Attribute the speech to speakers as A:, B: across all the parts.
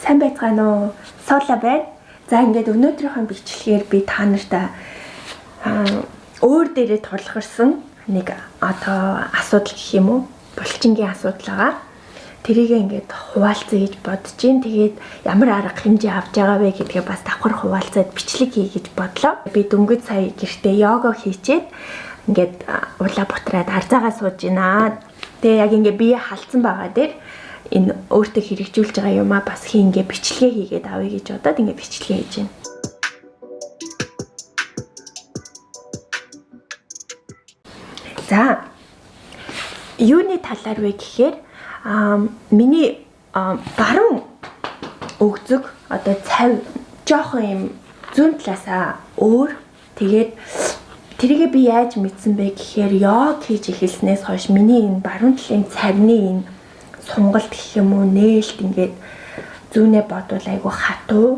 A: Сайн байцгаана уу? Суула байна. За ингээд өнөөдрийнхөө бичлэгээр би та нартай өөр дээрээ тулгарсан нэг одоо асуудал гэх юм уу? Булчингийн асуудал байгаа. Тэрийг ингээд хуваалцъя гэж бодож байна. Тэгээд ямар арга хэмжээ авч байгаа вэ гэдгээ бас давхар хуваалцаад бичлэг хий гэж бодлоо. Би дөнгөж сая гэртээ йога хийчээд ингээд улаа бутраад арзаагаа сууж байна. Тэгээ яг ингээд бие халдсан байгаа дээр энэ өөртөө хэрэгжүүлж байгаа юмаа бас хий ингээ бичлэгээ хийгээд авъя гэж бодоод ингээ бичлэгээ хийж байна. За юуны талаар вэ гэхээр миний баруун өгзөг одоо цав жоохон юм зүүн талаасаа өөр. Тэгээд тэрийгээ би яаж мэдсэн бэ гэхээр йог хийж эхэлснээс хойш миний энэ баруун талын цавны энэ сунгалт гэх юм уу нээлт ингээд зүүнээ бодвол айгүй хатуу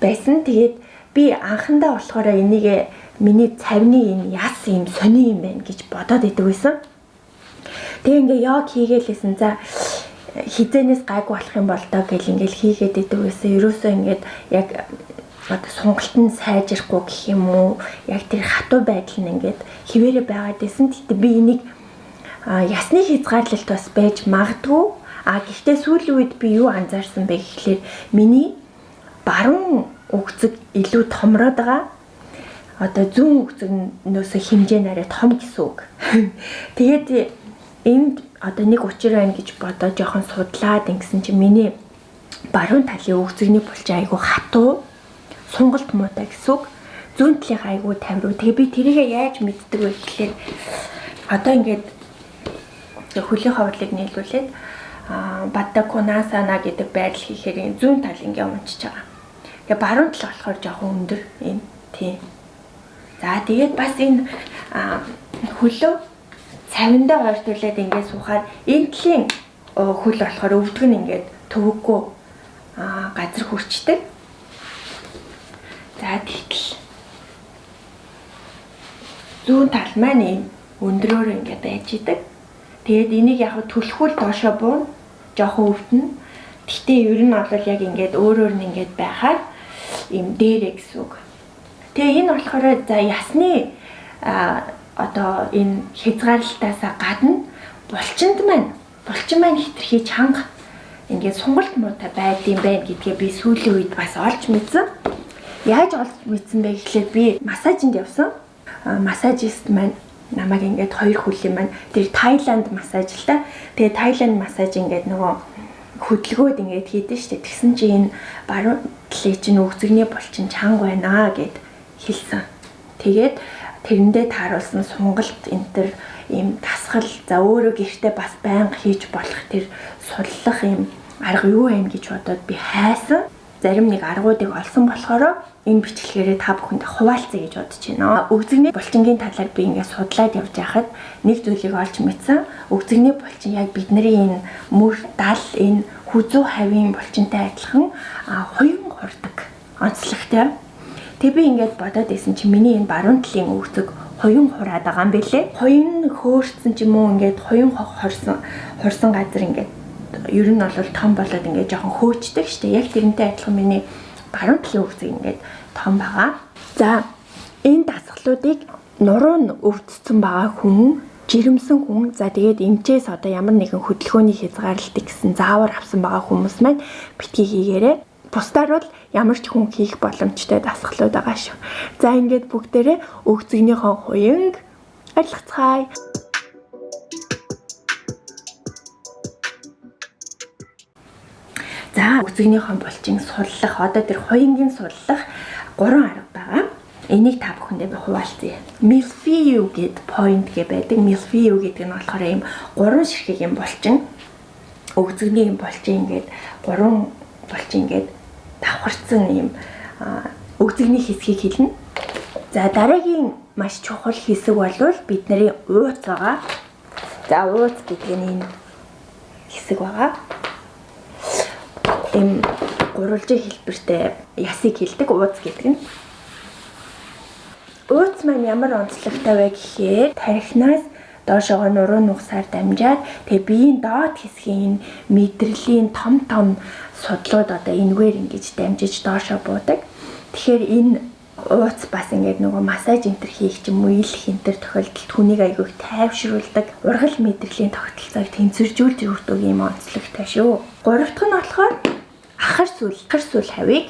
A: байсан. Тэгээд би анхандаа болохоор энийг миний цавны энэ яс юм сони юм байна гэж бодоод идэг байсан. Тэгээ ингээ йог хийгээлсэн. За хизээнээс гайгүй болох юм бол доо гэл ингээл хийгээд идэг байсан. Ерөөсөө ингээд яг одоо сунгалт нь сайжрахгүй гэх юм уу? Яг тэр хатуу байдал нь ингээд хിവэрэ байгаад байсан. Гэтэ би энийг ясны хязгаарлалт бас байж магадгүй. А гэхдээ сүүлийн үед би юу анзаарсан бэ гэхлээр миний баруун өгцөг илүү томроод байгаа. Одоо зүүн өгцөгнөөс хэмжээ нь арай том гэсэн үг. Тэгээд энд одоо нэг учир байна гэж бодоод жоохон судлаад ингэсэн чинь миний баруун талын өгцөгний булчин айгүй хатуу, сунгалт муутай гэсэн үг. Зүүн талынх айгүй тавируу. Тэгээ би тэрийгээ яаж мэддэг вэ гэхлээр одоо ингээд хөлийн ховрлыг нийлүүлээд Бадда Кунасана гэдэг байдал хийхээр энэ зүүн тал ингээ унчиж байгаа. Тэгээ баруун тал болохоор жоохон өндөр энэ тийм. За тэгээд бас энэ хөлөө цавиндаа ойртуулад ингээ суухаар энэ талын хөл болохоор өвдөг нь ингээд төвөггүй газар хүрчдэг. За тэгтэл зүүн тал маань ийм өндрөөр ингээ байж идэг. Тэгээд энийг яг түлхүүл доошоо буuna, жоохон өвдөнө. Гэхдээ ер нь бол яг ингээд өөрөөр нь ингээд байхаар ийм дээрээ гэсэн үг. Тэгээ энэ болохоор за ясны одоо энэ хязгаарлалтаасаа гадна булчин маань хитрхи чанга ингээд сунгалт муутай байдсан байх гэдгээ би сүүлийн үед бас олж мэдсэн. Яаж олж мэдсэн бэ гэхлээр би массажинд явсан. Массажист маань намайг ингээд хоёр хөлийн маань тэр Таиланд массаж л та. Тэгээ Таиланд массаж ингээд нөгөө хөдөлгөөд ингээд хийдэж штэ. Тэгсэн чинь энэ баруун талын чинь өгзөгний булчин чанга байна гэд хэлсэн. Тэгээд тэрэндээ тааруулсан сунгалт энэ төр ийм дасгал за өөрөө гэртээ бас байнга хийж болох тэр суллах ийм арга юу юм гэж бодоод би хайсан. Зарим нэг аргуудыг олсон болохоор энэ бичлэгээрээ та бүхэнд хуваалцъя гэж бодож байна. Өгзөгний булчингийн талаар би ингээд судлаад явж байхад нэг зүйлийг олж мэдсэн. Өгзөгний булчин яг бидний энэ мөр дал энэ хүзүү хавийн булчинтай адилхан хуян хурдаг онцлогтой. Тэгээ би ингээд бодоод исэн чинь миний энэ баруун талын өгзөг хуян хураад байгаа юм бэлээ. Хуян хөөрцөн ч юм уу ингээд хуян хурсан газар ингээд ер нь бол том болоод ингээд жоохон хөөчдөг штэ. Яг тэрнтэй адилхан миний баруун талын өгзөг ингээд том байгаа. За энэ дасгалуудыг нуруу нь өвдсөн байгаа хүн, жирэмсэн хүн, за тэгээд эмчээс одоо ямар нэгэн хөдөлгөөний хязгаарлалт гэсэн заавар авсан байгаа хүмүүс маань битгий хийгээрэй. Бусдаар бол ямар ч хүн хийх боломжтой дасгалууд байгаа шүү. За ингээд бүгдээрээ өгзөгнийхөө хуянг арилгацгаая. За өгзөгнийхөө булчин суллах, одоо тэр хуянгийн суллах 3 арга байгаа. Энийг та бүхэндээ би хуваалцъя. Milfeu гэд point гэ байдаг. Milfeu гэдэг нь болохоор ийм 3 ширхэг юм булчин. Өгзөгний юм булчин ингээд 3 булчин ингээд давхарцсан ийм өгзөгний хэсгийг хэлнэ. За дараагийн маш чухал хэсэг бол бидний ууц байгаа. За ууц гэдэг нь энэ хэсэг байгаа. Ийм гурвалжин хэлбэртэй ясыг хэлдэг ууц гэдэг нь. Ууц маань ямар онцлогтой вэ гэхээр тархинаас Доошоогоо нуруу нугасаар дамжаад тэгээ биеийн доод хэсгийн энэ мэдрэлийн том том судлууд одоо энэгээр ингэж дамжиж доошоо буудаг. Тэгэхээр энэ ууц бас ингээд нөгөө массаж энтер хийх ч юм уу илх энтер тохиолдолд хүнийг айгүй их тайвшруулдаг, ургал мэдрэлийн тогтолцоог тэнцвэржүүлж өгдөг юм онцлогтой шүү. Гурав дахь нь болохоор ахар сүл хавийг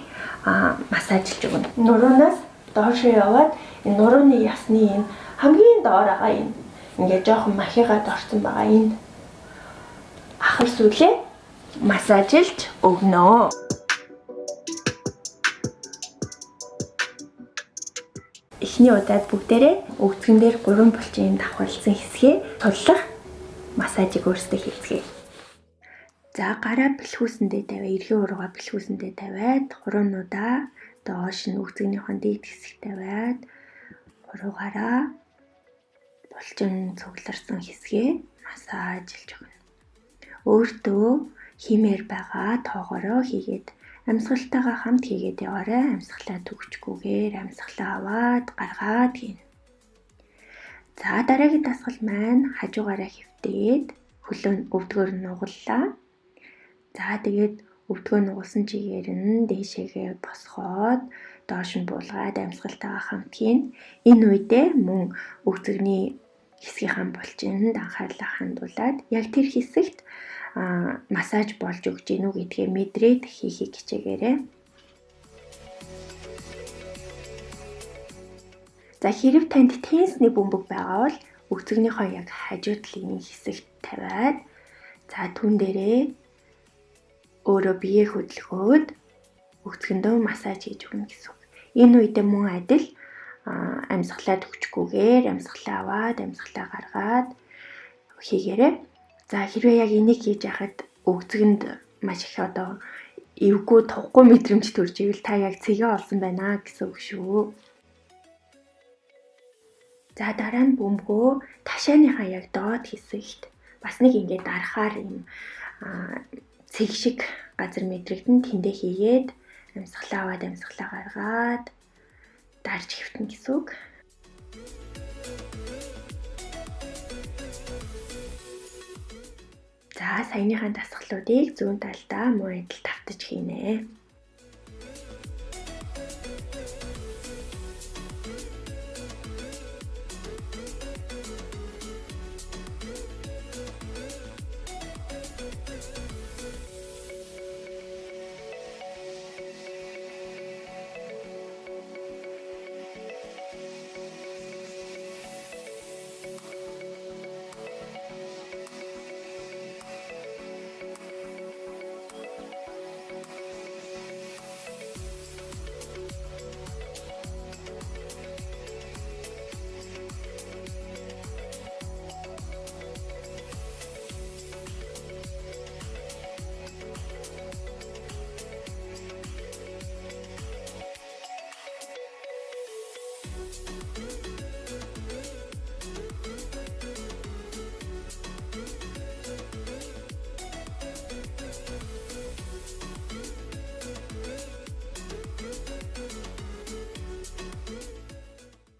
A: массажлж өгнө. Нуруунаас доошоо яваад энэ нурууны ясны энэ хамгийн доор байгаа энэ ингээд жоохон махигаад орсон байгаа энэ ахар сүлээ массажилж өгнө. Эхний удаад бүгдээрээ өвцгөн дээр 3 булчин давхарласан хэсгээ туллах массажийг өөрсдөө хийцгээе. За гараа бэлхүүсэндээ тавиа, эргийн уруугаа бэлхүүсэндээ тавиад, хуруунуудаа доош нь өвцгөнийхөө дээд хэсэгт тавиад, хуруугаараа булчин цугларсан хэсгээ массажилж өгнө. Өөртөө хиймээр байгаа тоогоороо хийгээд амьсгалтайгаа хамт хийгээд яваарай. Амьсгалаа түгчгүүгээр амьсгалаа аваад гаргаад хийнэ. За дараагийн дасгал маань хажуугаараа хэвтээд хөлөө өвдгөөр нугаллаа. За тэгээд өвдгөө нугалсан чигээр нь дээшээгээ босгоод доош нь буулгаад амьсгалтайгаа хамт хийнэ. Энэ үедээ мөн өвцөгний хэсгийнхаа булчинд анхаарлаа хандуулад яг тэр хэсэгт массаж болж өгч гинүү гэдгээ мэдрээд хийхийг хичээгээрэй. За хэрв танд теннисний бөмбөг байгаа бол өвцөгнийхөө яг хажуу талын хэсэгт тавиад за түн дээрээ өөрөө биеэ хөдөлгөөд өвцгөндөө массаж хийж өгнө гэсэн үг. Энэ үедээ мөн адил амьсгалаа төгчгүүгээр амьсгалаа аваад амьсгалаа гаргаад хийгээрэй. За хэрвээ яг энийг хийж яхад өвцгөнд маш их одоо эвгүй тухгүй мэдрэмж төрж ивэл та яг цэгээ олсон байна гэсэн үг шүү. За дараа нь бөмбөгөө ташааныхаа яг доод хэсэгт бас нэг ингээд дарахаар юм цэг шиг газар мэдрэгдэн тэндээ хийгээд амьсгалаа аваад амьсгалаа гаргаад дарж хэвтэнэ гэсэн үг. За саяныхаа дасгалуудыг зүүн талдаа муу адил тавтаж хийнэ.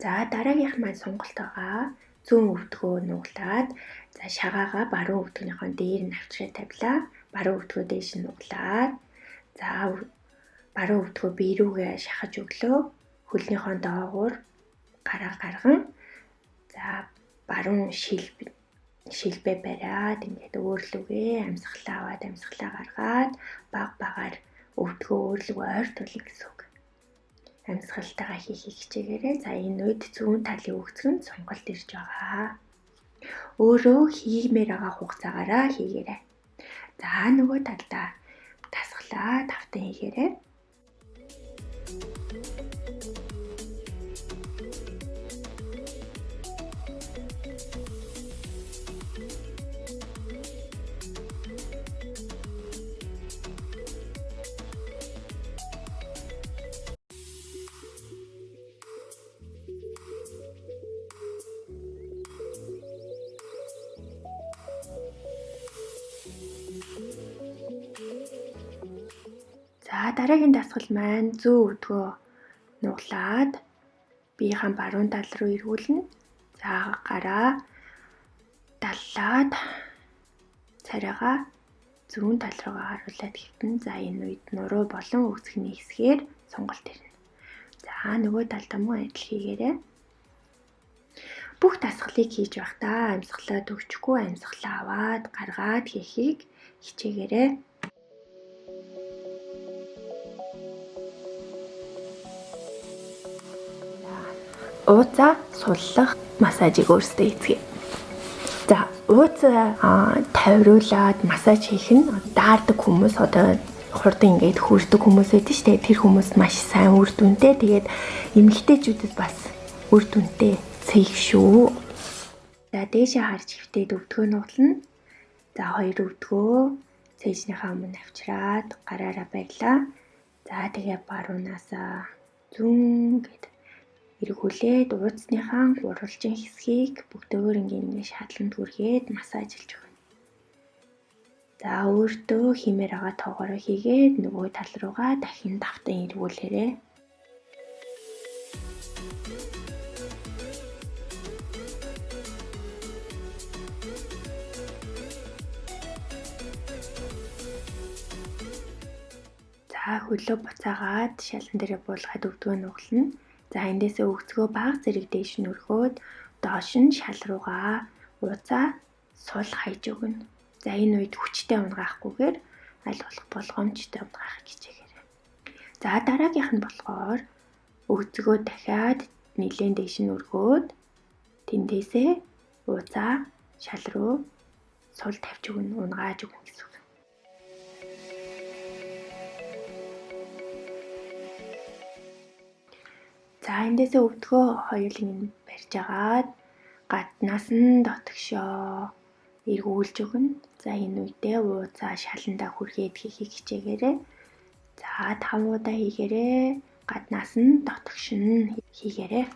A: За дараагийнх маань сонголт байгаа. Зүүн өвдгөө нуглаад за шагаагаа баруун өвдгөнийхөө дээр нь авчраа тавилаа. Баруун өвдгөө дээш нь нуглаад за баруун өвдгөө бие рүүгээ шахаж өглөө. Хөлнийхөө доогуур гараа гарган за баруун шилбэ бариад ингээд өөрлөгөө амьсгалаа аваад амьсгалаа гаргаад баг багаар өвдгөө өөрлөгөө ойртуулна гэсэн үг. Амьсгалтайгаа хийхийг хичээгээрэй. За энэ үед зүүн талын өгцгөн сонголт ирж байгаа. Өөрөө хиймээр байгаа хугацаагаараа хийгээрэй. За нөгөө талдаа дасгалаа тавтан хийгээрэй. За дараагийн дасгал маань зүүн өвдгөө нуглаад биеийнхээ баруун тал руу эргүүлнэ. За гараа Даллаад царайгаа зүүн тал руугаа харуулад хэвтэн. За энэ үед нуруу болон өгцгний хэсгээр сонголт ирнэ. За нөгөө талдаа мөн адил хийгээрэй. Бүх дасгалыг хийж байхдаа амьсгалаа төгчгүй амьсгалаа аваад гаргаад хийхийг хичээгээрэй. Ууцаа суллах массажийг өөрсдөө хийцгээе. За ууцаа тавируулад массаж хийх нь даардаг хүмүүс одоо хурдан ингээд хүрдэг хүмүүс байдаг шүү дээ. Тэр хүмүүс маш сайн үр дүнтэй. Тэгээд эмэгтэйчүүдэд бас үр дүнтэй цэг шүү. За дээшээ харж хэвтээд өвдгөө нуглана. За хоёр өвдгөө цээжнийхээ өмнө авчираад гараараа барьлаа. За тэгээ баруунаасаа зүүн гэд эргүүлээд ууцныхаа гурвалжин хэсгийг бүгдөөр ингээд шатланд хүргээд массажилж өгнө. За өөртөө хиймээр байгаа тоогоороо хийгээд нөгөө тал руугаа дахин давтан эргүүлээрэй. За хөлөө буцаагаад шалан дээрээ буулгаад өвдгөө нуглана. За эндээсээ өгцгөө бага зэрэг дээш нь өргөөд доош нь шал руугаа ууцаа сул хайж өгнө. За энэ үед хүчтэй унгаахгүйгээр аль болох болгоомжтой унгаахыг хичээгээрэй. За дараагийнх нь болохоор өгцгөө дахиад нэлээн дээш нь өргөөд тэндээсээ ууцаа шал руу сул тавьж өгнө, унгааж өгнө гэсэн үг. За эндээсээ өвдгөө хоёулыг нь барьж агаад гаднаас нь дотгошоо эргүүлж өгнө. За энэ үедээ ууцаа шаландаа хүргээд хийхийг хичээгээрэй. За 5 удаа хийгээрэй. Гаднаас нь дотгош нь хийгээрэй.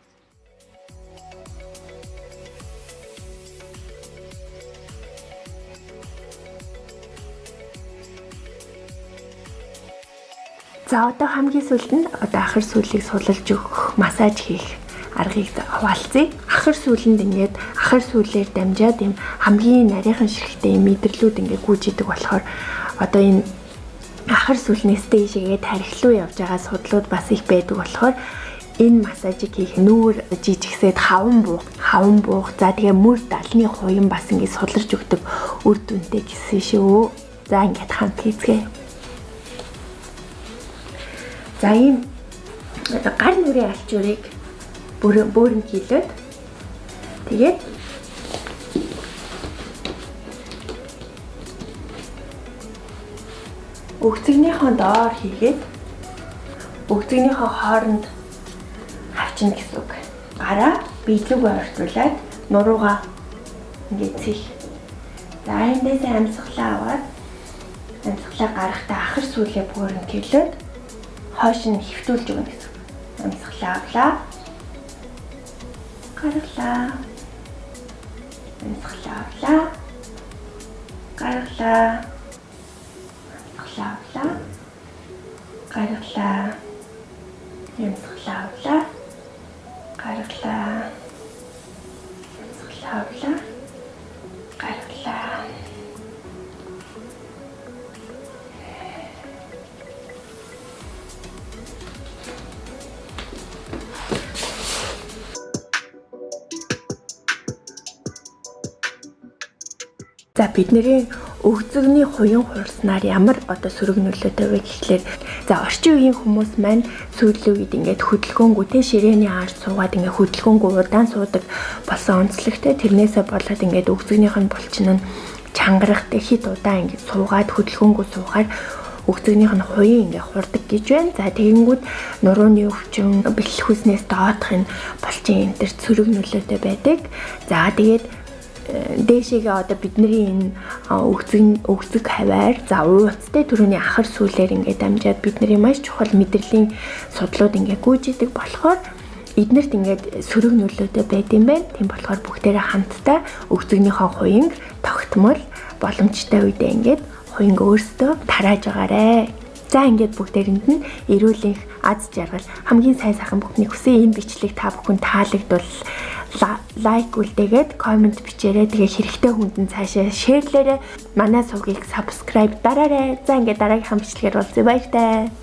A: За одоо хамгийн сүүлд нь одоо ахар сүлийг сулалж өгөх массаж хийх аргыг хуваалцъя. Ахар сүлэнд ингээд ахар сүлээр дамжаад ийм хамгийн нарийнхан ширхтээ мэдрэлүүд ингээд гүйж идэг болохоор одоо энэ ахар сүлнээс дээшээгээ тархилуу явж байгаа судлууд бас их байдаг болохоор энэ массажийг хийх нүүр жижигсээд хаван буух за тэгээ мөр далны хуян бас ингээд суларч өгдөг үр дүнтэй гэсэн шүү. За ингээд хамт хийцгээе. За ийм гар нүрийн алчуурыг бөөрн хийлээд тэгээд өгцгнийхөө доор хийгээд өгцгнийхөө хооронд хавчна гэсэн үг. Гараа биелүүгээ ойртуулад нуруугаа ингээд цэх. За эндээс амьсгалаа аваад амьсгалаа гаргахтаа ахар сүлээ бөөрн хийлээд хойш нь хэвтүүлж өгнө гэсэн. Амьсгалаа авлаа. Гаргалаа. Амьсгалаа авлаа. Гаргалаа. Амьсгалаа авлаа. Гаргалаа. Амьсгалаа авлаа. Гаргалаа. Амьсгалаа авлаа. Гаргалаа. За бидний өгзөгний хуян хурснаар ямар одоо сөрөг нөлөөтэй вэ гэхлээр за орчин үеийн хүмүүс маань сүүлийн үед ингээд хөдөлгөөнгүү те ширээний ард суугаад ингээд хөдөлгөөнгүү удаан суудаг болсон онцлогтой. Тэрнээсээ болоод ингээд өгзөгнийх нь булчин нь чангарахтай хит удаан ингээд суугаад хөдөлгөөнгүү суухаар өгзөгнийх нь хуян ингээд хурдаг гэж байна. За тэгэнгүүт нурууны өвчин, бэлхүүснээс хүснээс доодох нь булчин энэ төр сөрөг нөлөөтэй байдаг. За тэгээд дээшээгээ одоо бидний энэ өгзөг хаваар за ууцтай түрүүний ахар сүлээр ингээд дамжаад бидний маш чухал мэдрэлийн судлууд ингээд гүйж идэг болохоор эднэрт ингээд сөрөг нөлөөтэй байд юм байна. Тийм болохоор бүгдээрээ хамтдаа өгзөгнийхөө хуянг тогтмол боломжтой үедээ ингээд хуянг өөрсдөө тарааж байгаарэ. За, ингээд бүгдээрэнд нь эрүүл энх, аз жаргал, хамгийн сайн сайхан бүхнийг хүсье. Энэ бичлэг та бүхэн таалагдвал like үлдээгээд, comment бичээрэй. Тэгээ хэрэгтэй хүнд нь цаашаа share лээрэй. Манай сувгийг subscribe дараарай. За, ингээд дараагийнхаа бичлэгээр уулзъя. Баяртай.